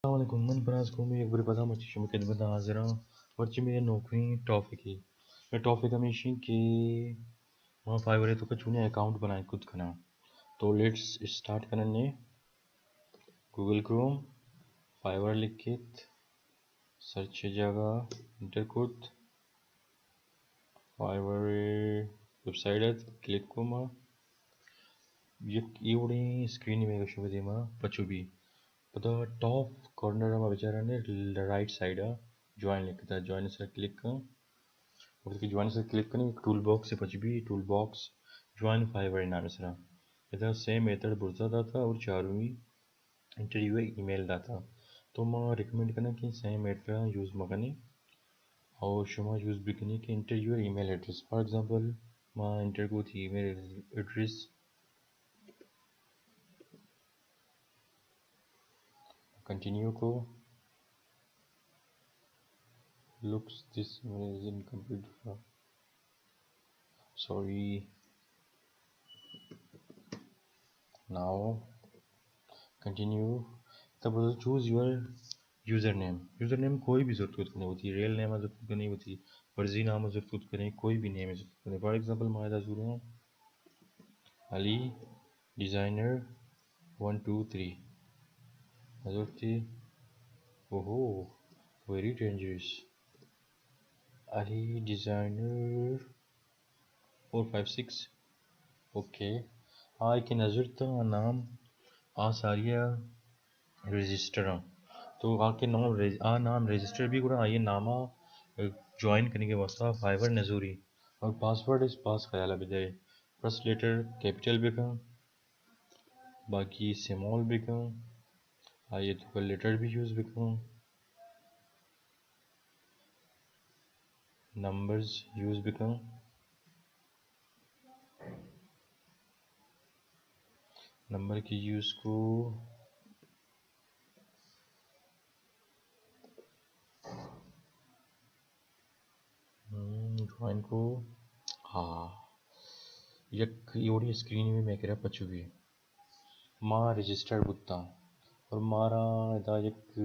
السلام علیکم، من فراز قومی یک برے پدا مرچی شمئے خدمت ءَ حاضر آں۔ مرچی مئے نوکیں ٹاپک اے۔ مئے ٹاپک ہمیش ایں کہ ما فائیور ءِ توکا چونیں اکاؤنٹ بنائیں کت کناں۔ تو لیٹس اسٹارٹ کنن نے۔ گوگل کروم، فائیور لکھت، سرچ ءِ جاگہ انٹر کت۔ فائیور ویب سائٹ ءَ کلک کو ما۔ یک اے وڑیں اسکرین مئے شمئے دیما پچ بی۔ پدا ٹاپ کارنر ءَ ما بچاراں نے رائٹ سائیڈ ءَ جوائن لکھتا، جوائن ءِ سرا کلک کن۔ وقتی کہ جوائن ءِ سرا کلک کنیں، یک ٹول باکس پچ بی، ٹول باکس جوائن فائیور ءِ نام ءِ سرا۔ ادا سئے میتھڈ برزا داتا اور چارمی انٹر یور ای میل داتا۔ تو ما ریکمینڈ کناں کہ سئے میتھڈ یوز مکنیں اور شما یوز بکنیں کہ enter your E mail address. For example, ما انٹر کو تھی ای میل ایڈریس، کنٹینیو کو۔ Looks this email is incomplete. Sorry. Now continue. تب choose your user name. User name کوئی بھی زرت کت کنے، وتی ریئل نیم زرت کت کنے، وتی فرضی نام زرت کت کنے، کوئی بھی نیم زرت کت کنے۔ فار ایگزامپل ما ادا زوروں Ali designer one two three. زرتی، اوہو، very dangerous. Ali designer four five six. Okay. آ کہ نظر تا نام آ ساریا رجسٹر آں۔ تو آ کہ نام رج-، آ نام رجسٹر بی گڑا آئی ناما جوائن کنگے واسطہ فائیور نزوری۔ اور پاسورڈ اس پاس خیال بدے۔ فرسٹ لیٹر کیپیٹل بکن، باقی سمال بکن، آئی توکا لیٹر بھی یوز بکن، نمبرز یوز بکن، نمبر کی یوز کو ہم، جوائن کو۔ ہاں، یک ایوڑی اسکرین میں میں کرا پچو بھی۔ ما رجسٹر بوتاں اور مارا ادا یک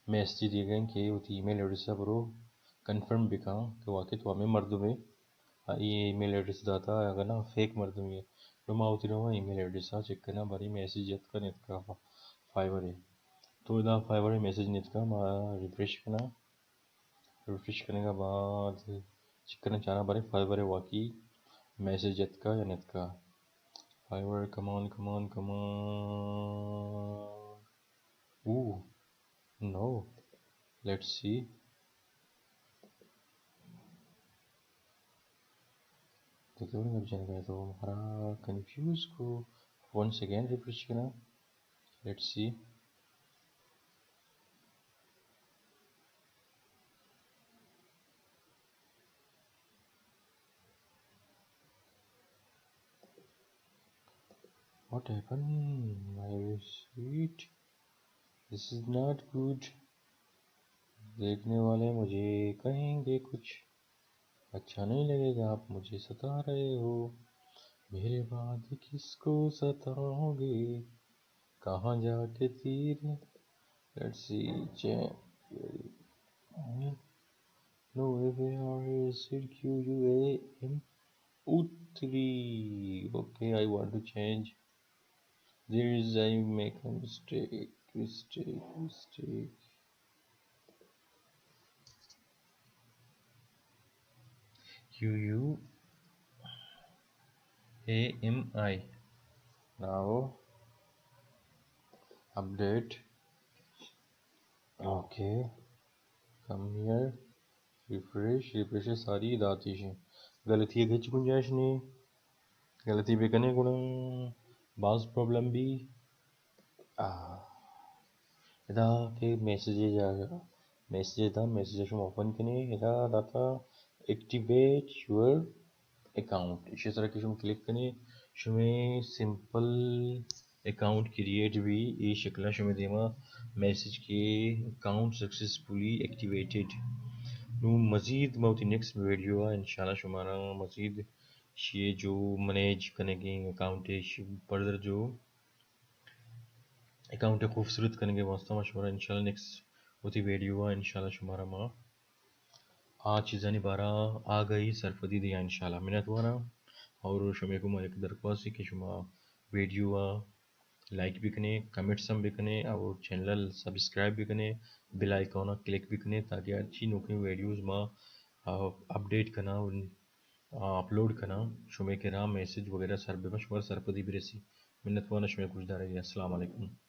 میسج دیگا کہ وتی ای میل ایڈریس برو کنفرم بکن کہ واقعی تو ہمیں مردم ہے۔ آ، اے ای میل ایڈریس داتا، اگر نا فیک مردمے۔ تو ما وتی رواں ای میل ایڈریس آ چیک کناں، بارے میسج اتکا نیتکا فا-، فائیور ہے۔ تو ادا فائیور میسج نیتکا، ما ریفریش کناں۔ ریفریش کنگا بعد چیک کناں چاراں بارے فائیور واقعی میسج اتکا یا نیتکا۔ فائیور، come on, come on, come on. Oh, no. Let's see. دیکھیں، اب جن گئے تو ہمارا کنفیوز کو۔ ونس اگین ریفریش کرنا۔ Let's see. What happened? My sweet, this is not good. دیکھنے والے مجھے کہیں گے کچھ اچھا نہیں لگے گا، آپ مجھے ستا رہے ہو۔ میرے بعد کس کو ستاؤ گے؟ کہاں جا کے تیر؟ Let's see. No, if you are a seed Q U A M O three. Okay, I want to change. There is, I make a mistake, mistake, mistake. Q U A M I. Now update. Okay. Come here. Refresh, refresh ساری داتی شی۔ غلطی ءِ ہچ گنجائش نہیں۔ غلطی بکنے گڑا باز پرابلم بی۔ آ، ادا کہ میسج ءِ جاگہ، میسج ادا، میسج شما اوپن کنے، ادا داتا ایکٹیویٹ یور اکاؤنٹ۔ ایشی سرا کہ شما کلک کنے، شمے سمپل اکاؤنٹ کریئیٹ بی۔ اے شکلا شمے دیما میسج کہ اکاؤنٹ سکسیسفلی ایکٹیویٹڈ۔ نو مزید ما وتی نیکسٹ ویڈیو آ انشاءاللہ شمارا مزید شی جو منیج کنگیں اکاؤنٹ اش پردر جو اکاؤنٹ ءِ خوبصورت کنگ ءِ واسطہ ما شمارا انشاءاللہ نیکسٹ وتی ویڈیو ءَ انشاءاللہ شمارا ما آ چیزانی بارا آگہی سرپدی دیاں انشاءاللہ۔ منتواراں اور شمے گوما یک درخواست کہ شما ویڈیو ءَ لائک بکنے، کمنٹس ہم بکنے اور چینل سبسکرائب بکنے، بیل آئیکن ءَ کلک بکنے تاکہ ہرچی نوکیں ویڈیوز ما، آ، اپڈیٹ کناں، آ، اپلوڈ کناں، شمے کرا میسج وغیرہ سر بباں، شمارا سرپدی برسی۔ منتواراں شمے گوشدارگ ءَ۔ السلام علیکم۔